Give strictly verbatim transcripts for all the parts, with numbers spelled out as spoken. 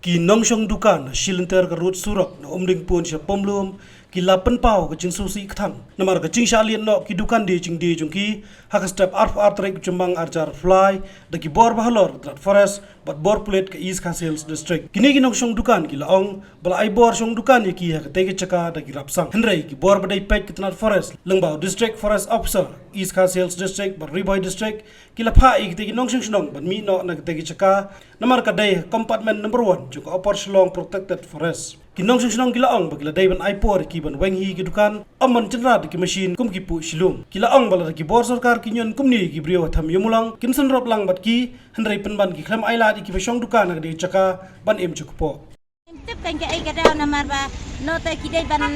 Ki nongshong dukan ha shilynter ka rud surok na Umdingpun sha Pumlum ki la pynpaw ka jingsngewsih kthang namar ka jingshah liat noh ki dukan die jingdie jong ki ha ka step arphew ar tarik u Jymmang arhajar arphew lai da ki bor bahalor ka tnat Forest bad bor pulit ka East Khasi Hills District. Kine ki nongshong dukan ki la ong ba la ai bor shong dukan ïa ki ha katei ka jaka da ki rapsang, hynrei ki bor ba dei peit ka tnat Forest lyngba u District Forest Officer East Khasi Hills District bad Ri Bhoi District ki la phah ïa kitei ki nongshong shnong ban mih noh na katei ka jaka namar ka dei ha compartment number one jong ka Upper Shillong Protected Forest. Ki nongshong shnong ki la ong ba ki la dei ban ai por ïa ki ban weng hi ki dukan, ym ban jynrat da ki mashin kum ki puh shilum. Ki la ong ba lada ki bor sorkar ki ñion kumne ïa ki briew ha Them Ïewmawlong, kin synrop lang bad ki, hynrei pynban ki khlem ai lad ïa kiba shong dukan ha katei ka jaka ban im jingkpoh. Tip kan ka ai ka daw namar ba nangta ki dei ban,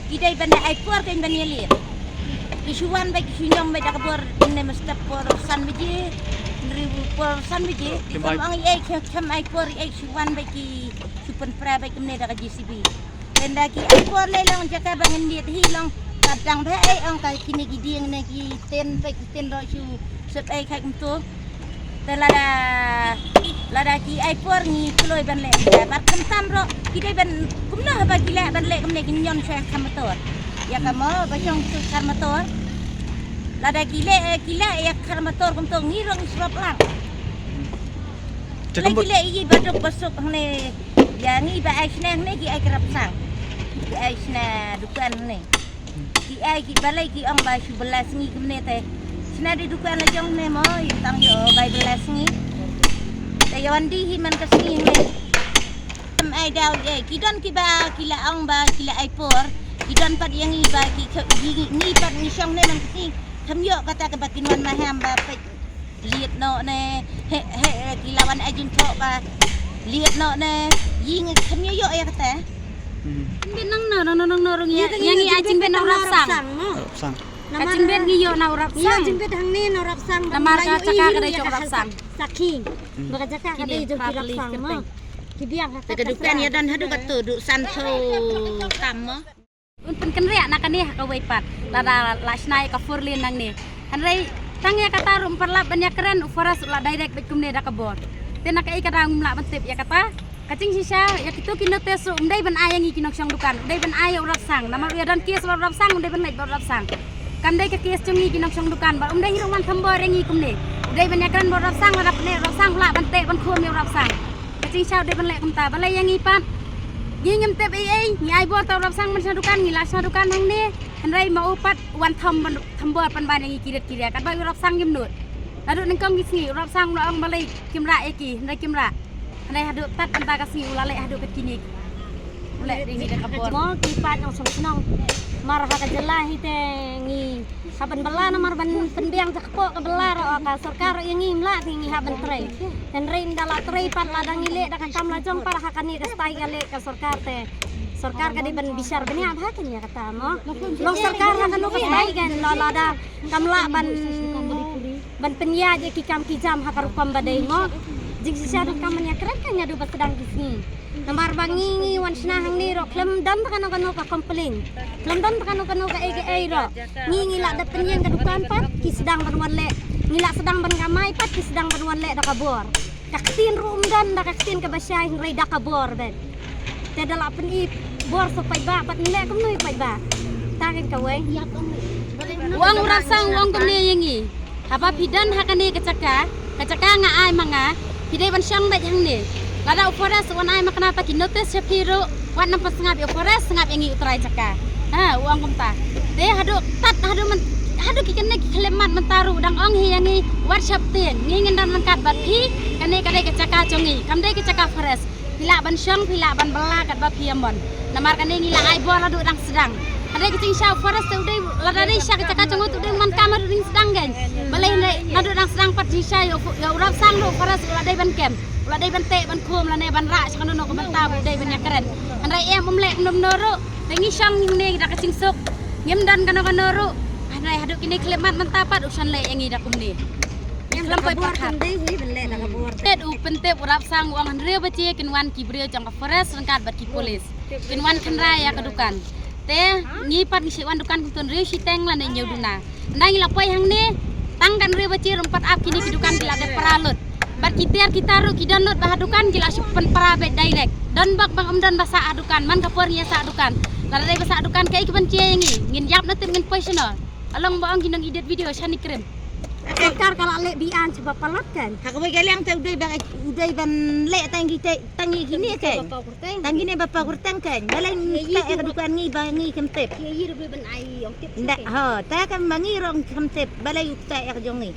ki dei ban ai por kan ban ïaleh. Ki shu wan bad ki shu ñion bad da ka bor ne, mynstep por san baje, hynrei por san baje. Ki kam ong ïa ki kam ai por ïa ki, shu wan bad ki shu pynpra bad kumne da ka J C B. Ynda ki ai por lei long jaka ba ngin liat hi long ka dang ba ai ong ka kine ki dieng ne ki ten bad ki ten ro shu sep ai khai kumto. Te lada, lada ki ai por ngi kloi ban leh. Bad khamtam ro ki dei ban kumno haba ki leh ban leh kumne ki ñion sha kham motor. Ïa ka mo ba shong sha kham motor. Lada ki leh, ki leh ïa kham motor kumto ngi rong srop lang. Lada ki leh ïa ba duk ba suk hangne, ïa ngi ba ai shna hangne ki ai ka rapsang. Ki ai shna dukan hangne. Ki ai ki balei ki ong ba shu bylla sngi kumne te. Shna dei dukan la jong ne mo, ïa tang ïoh bai bylla sngi. Te ïa wan dih hi man ka sngi ne. Em ai daw ïa ki don kiba ki la ong ba ki la ai por. Ki don pat ïa ngi ba ki khe-, ngi, ngi pat ngi shong ne man ka sngi. Kam ïoh kata kaba kin wan maham ba peit. Liat noh ne, he, he, ki la wan ai jingthoh ba liat noh ne, ïing kam ïoh ïoh ïa kata. Hmm. Jingbit nangno, nangno, nangno rung ïa, ïa ngi ai jingbit na u rapsang. Rapsang. Ka jingbit ngi ïoh na u rapsang. Ïa jingbit hangne na u rapsang. Namar ka jaka ka dei jong u rapsang. Sakhi. Hmm. Ba ka jaka ka dei jong ki rapsang mo. Ki biang ka dukan ïa don haduh katto, duh san thaw tam mo. Un pynkynriah na kane ha kawei pat. Lada la shna ïa ka four lane nangne. Hynrei tang ïa kata ruh ym pat lap ban ïakren, u forest u la direct beit kumne da ka bor. Te na kaei ka daw ngim lah ban tip ïa kata. Ka jingshisha ïa kito ki notice ruh ym dei ban ai ïa ngi ki nongshong dukan, u dei ban ai ïa u rapsang. Namar u ïa don case bad u rapsang, u dei ban leit bad u rapsang. Kam dei ka case jong ngi ki nongshong dukan, bad um dei hi ruh wan thombor ïa ngi kumne. U dei ban ïakren bad u rapsang, lada pyneh u rapsang u lah ban teh ban khum ïa u rapsang. Ka jingshisha u dei ban leh kumta, balei ïa ngi pat. Ngi ngim tip ei ei, ngi ai bor ta u rapsang ban shna dukan, ngi la shna dukan hangne. Hynrei ma u pat wan thom ban, thombor pynban ïa ngi ki rit ki ria, katba u rapsang ngim nud. Naduh nyngkong ki sngi u rapsang u la ong balei kim rah ïa ki, hynrei kim rah. Hynrei haduh tat mynta ka sngi u la leh haduh kat kine. U leh dei ngi da ka bor. Mo ki paid nongshong shnong. Mar ha ka jylla hi te ngi hap ban bylla namar ban pynbiang jakpoh ka bylla ruh ka sorkar ruh ïa ngi ym lah te ngi hap ban trei. Hynrei ynda la trei pat lada ngi leh da ka kam la jong pat ha kane ka style ka leh ka sorkar te. Sorkar ka dei ban bishar bniah bha kein ïa kata mo. Long sorkar ha kano ka style kein la lada kam lah ban ban pynïaid ïa ki kam ki jam ha ka rukom ba dei mo. Jingshisha ruh kam ban ïakren kein naduh ba sdang ki sngi. Namar ba ngi ngi wan shna hangne ruh khlem don ta kano kano ka complain. Khlem don ta kano kano ka ei ka ei ruh. Ngi ngi lah da pynïeng ka dukan pat ki sdang ban wan leh. Ngi lah sdang ban kamai pat ki sdang ban wan leh da ka bor. Ka ktien ruh ym don da ka ktien kaba shai hynrei da ka bor bad. Te da lah pyni bor sa paidbah pat ngi leh kumno ïa paidbah. Ta kein kawei. U ong u rapsang u ong kumne ïa ngi. Haba phi don ha kane ka jaka, ka jaka nga ai ma nga, phi dei ban shong beit hangne. Lada u forest u wan ai ma kane ta ki notice sha phi ruh, wat nang pynsngap ïa u forest, sngap ïa ngi u trai jaka. Ha, u ong kumta. Te haduh tat, haduh myn-, haduh ki kane ki khyllipmat mynta ruh dang ong hi ïa ngi, wat sheptieng, ngi ngin don ryngkat bad phi, kane ka dei ka jaka jong ngi, kam dei ka jaka forest. Phi lah ban shong, phi lah ban bylla katba phi ïa mon. Namar kane ngi la ai bor haduh dang sdang. Hynrei ka jingshisha u forest te u dei, lada dei sha ka jaka jong u te u dei man kam haduh dang sdang kein. Balei hynrei haduh dang sdang pat jingshisha ïa u, ïa u rapsang ruh u forest u la dei ban kem. U la dei ban teh ban khum lane ban rah sha kano kano ka bynta ba u dei ban ïakren. Hynrei em um leh kumno kumno ruh. Te ngi shong ngi ne ngi da ka jingsuk. Ngim don kano kano ruh. Hynrei haduh kine khyllipmat mynta pat u shon leh ïa ngi da kumne. Khlem poi pat. Pyndet u pyntip u rapsang u ong hynriew baje kin wan ki briew jong ka forest ryngkat bad ki police. Kin wan khynra ïa ka dukan. Te ngi pat ngi shait wan dukan kumto hynriew shiteng lane hynñiew duna. Ynda ngi la poi hangne tang ka hynriew baje ruh ym pat ap kine ki dukan ki la dep pra lut. Bad ki tiar ki tar ruh ki download bha ha dukan, ki la shu pynpra beit direct. Don bok ba ym don ba sah ha dukan, man ka por ngi ïa sah dukan. Lada dei ba sah dukan kaei kaban jia ïa ngi, ngin ïap na tip ngin poi shano. Ka long ba ong ki nong edit video shane krim. Sorkar ka la leh biang sha ba palat kan. Ha kawei ka liang te u dei ba, u dei ban leh tang ki te, tang ki kine kan. Tang kine ba paw kyrteng kan. Balei u ktah ïa ka dukan ngi ba ngi kim tip. Nda, ho, te kan ba ngi ruh kim tip. Balei u ktah ïa ka jong ngi.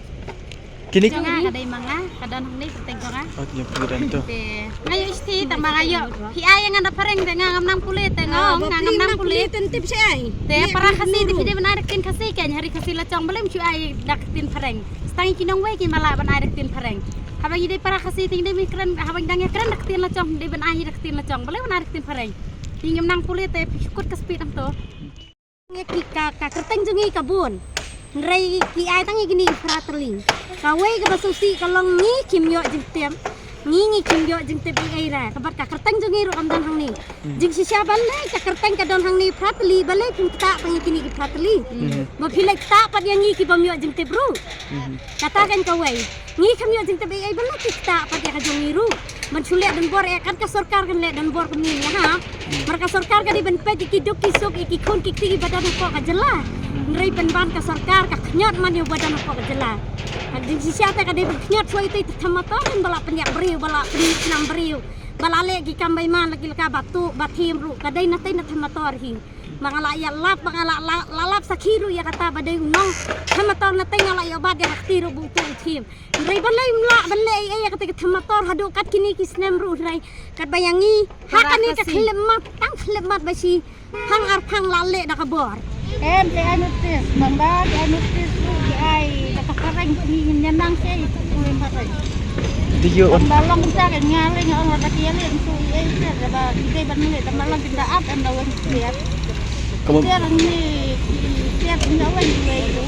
Kine jong nga ka dei ma nga, ka don hangne kyrteng jong nga. Oh, ïa phi don to. Te nga ïoh shithi tang ba nga ïoh. Phi ai ïa nga da phareng te nga ngam nang pule te nga ong nga ngam nang pule. Te para Khasi te phi dei ban ai da ktien Khasi kan, ha ri Khasi la jong, balei ym shu ai da ktien phareng. Tang ki nongwei ki ma lah ban ai da ktien phareng. Haba ngi dei para Khasi te ngi dei ban kren, haba ngi dang ïa kren da ktien la jong, dei ban ai da ktien la jong, balei ban ai da ktien phareng. Te ngam nang pule te phi shu kut ka speed hangto. Ngi ki ka, ka kyrteng jong ngi ka bun. Hynrei ki ai tang ïa kine ki phra tylli. Kawei kaba sngewsih ka long ngi kim ïoh jingtip. Ngi ngi kim ïoh jingtip ei ei re. Ka bad ka kyrteng jong ngi ruh kam don hangne. Hmm. Jingshisha ban leh ka kyrteng ka don hangne phra tylli, balei phim ktah tang ïa kine ki phra tylli. Hmm. Ba phi leh ktah pat ïa ngi ki bym ïoh jingtip ruh. Hmm. Kata kan kawei. Ngi kham ïoh jingtip ei ei, balei ki ktah pat ïa ka jong ngi ruh. Ban shu leh donbor eh, kat ka sorkar kan leh donbor kumne ïa ha. Mar ka sorkar ka dei ban peit ïa ki duk ki suk ïa ki khun ki kti kiba don hapoh ka jylla. Hynrei pynban ka sorkar ka khñiot man ïa uba don hapoh ka jylla. Ka jingshisha te ka dei ban khñiot shuwa ïa ka thamator, ba la pynïap briew, ba la pynïap snam briew, ba la leh ki kam beiman la ki laka ba tuh ba thiem ruh, ka dei na te na thamator hi. Ba nga la ïa lap, ba nga la, la, la lap sakhi ruh ïa kata ba dei u nong thamator, na te nga la ïoh bat ïa ka kti ruh ba u tuh u thiem. Hynrei balei ym lah ban leh ei ei ïa kata ka thamator haduh kat kine ki snem ruh hynrei katba ïa ngi ha kane ka khyllipmat, tang khyllipmat ba shi hang arphang la leh da ka bor. Em, te ai notice, bang ba te ai notice ruh, te ai da ka phareng, ngi ngin ïa nang sei, te ai phareng. Did you on? Bang ba long kumta ka nga leh, nga ong lada ki ïa leh, ngi shu ïa ei te, da ba ki dei ban leh, da ba long kita ap, em da wan ki ïa. Kamu. Te rang ni, te rang ni wan ki ïa.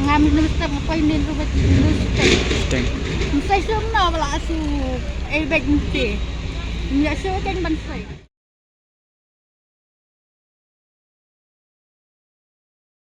Nga minister, nga poi ni ruh ba minister. Teng. Minister sum na ba la shu ei bek ni te. Ngi ïa shu kan ban sei.